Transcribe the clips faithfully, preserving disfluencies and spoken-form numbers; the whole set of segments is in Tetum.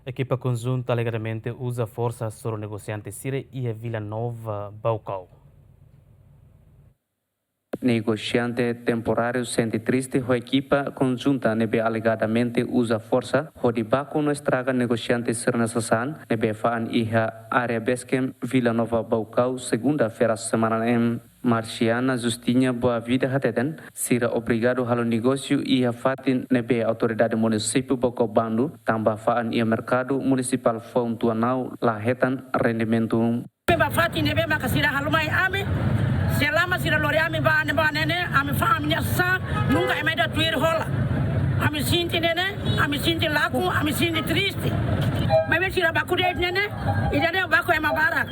Ekipa konjunta alegadamente uza forsa hasoru negosiante sira iha Vila Nova, Baucau. Negosiante temporáriu sente triste ho ekipa konjunta ne'ebé alegadamente uza forsa hodi baku no estraga negosiante sira-nia sasán ne'ebé fa'an iha área Basecamp, Vila Nova, Baucau, segunda-feira semana ne'e. Marciana Justina Boavida hateten, sira obrigadu halo negósiu iha fatin ne'ebé autoridade munisípiu Baucau bandu, tanba fa'an iha merkadu munisipál foun tuan na'in la hetan rendimentu. Ba fatin ne'ebé maka sira halo mai ami, selama sira lori ami ba ne'ebá ne'e ne'e, ami fa'an ami-nia sasán, nunka ema ida tuir hola. Ami sente ne'e ne'e, ami sente lakon, ami sente triste. Maibé sira baku de'it ne'e ne'e, ida-ne'e baku ema barak.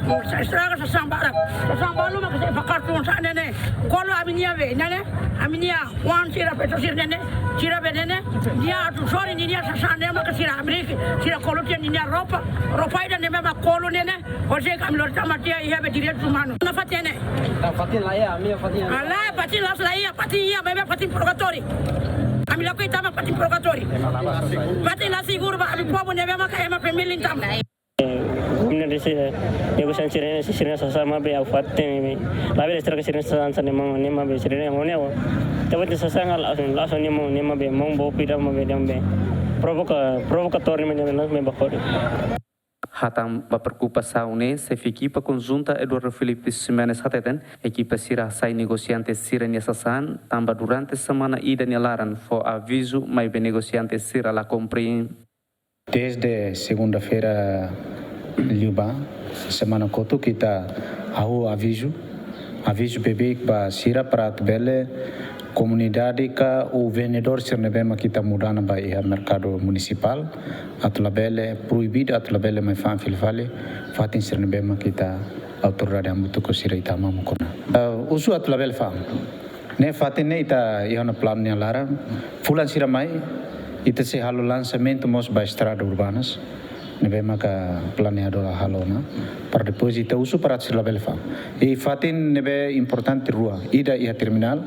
Sa estraga sasán barak. Sasán balu maka sei fakar tun sa ne'e ne'e. Kolo ami-nia be, ne'e ne'e, ami-nia oan sira feto sira ne'e ne'e, sira be ne'e ne'e, nia atu sori ninia sasán ne'e maka sira amriki, sira kolo tiha ninia roupa, roupa ida ne'ebé mak kolo ne'e ne'e, hosi ami lori tama tiha iha be direitus umanus. Ona fatin ne'e. Ah, fatin laiha, ami-nia fatin. Ah, laiha, fatin la'ós laiha, fatin iha, maibé fatin purgatóriu. Ami lakohi tama fatin purgatóriu. Fatin la seguru ba ami povu ne'ebé maka ema família tama. Mina desi negosiante sira-nia, sira-nia sasán mak be ha'u fatin ne'e. Labele estraga sira-nia sasán sira-nia mão, ne'e mak be sira-nia mão ne'e. Tanba sasán ha'u la, la, ne'e mak, ne'e mak be mão bopi ida mak be, ida mak be provoka, provokatór ne'e mak be, ne'e mak be bakori. Hatán ba preokupasaun ne'e, xefe ekipa konjunta Eduardo Filipe Ximenes hateten, ekipa sira hasai negosiante sira-nia sasán, tanba durante semana ida nia laran fó avizu, maibé negosiante sira la kumpre. Desde segunda-feira liubá, semana kotuk ita hahú avizu, avizu beibeik ba sira para atu bele komunidade ka ou vendedór sira ne'ebé mak ita muda ona ba iha merkadu munisipál, atu labele proibidu, atu labele mai fa'an fila fali fatin sira ne'ebé mak ita autoridade hamutuk ho sira ita mamuk ona. Ah, husu atu labele fa'an. Ne'e fatin ne'e ita iha ona planu nia laran. Fulan sira mai, ita sei halo lansamentu mós ba estrada urbanas ne'ebé maka planeadu halo ona. Para depois ita husu para sira labele fa'an. I fatin ne'ebé importante rua, ida iha terminál,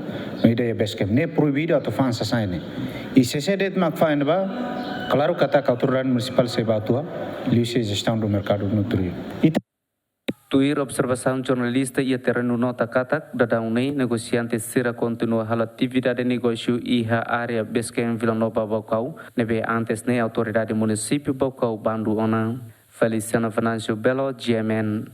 no ida iha Basecamp. Ne'e proibidu atu fa'an sasán ne'e. I se sé de'it mak fa'an ne'ebá, klaru katak autoridade munisipál sei bá atua, liuhusi jestaun do merkadu noturnu. Ita Tuir observasaun jornalista iha terrenu nota katak, daudaun ne'e negosiante sira kontinua halo atividade negósiu iha área Basecamp Vila Nova Baucau, ne'ebé antes ne'e autoridade munisípiu Baucau bandu ona. Feliciano Venâncio Belo, G M N.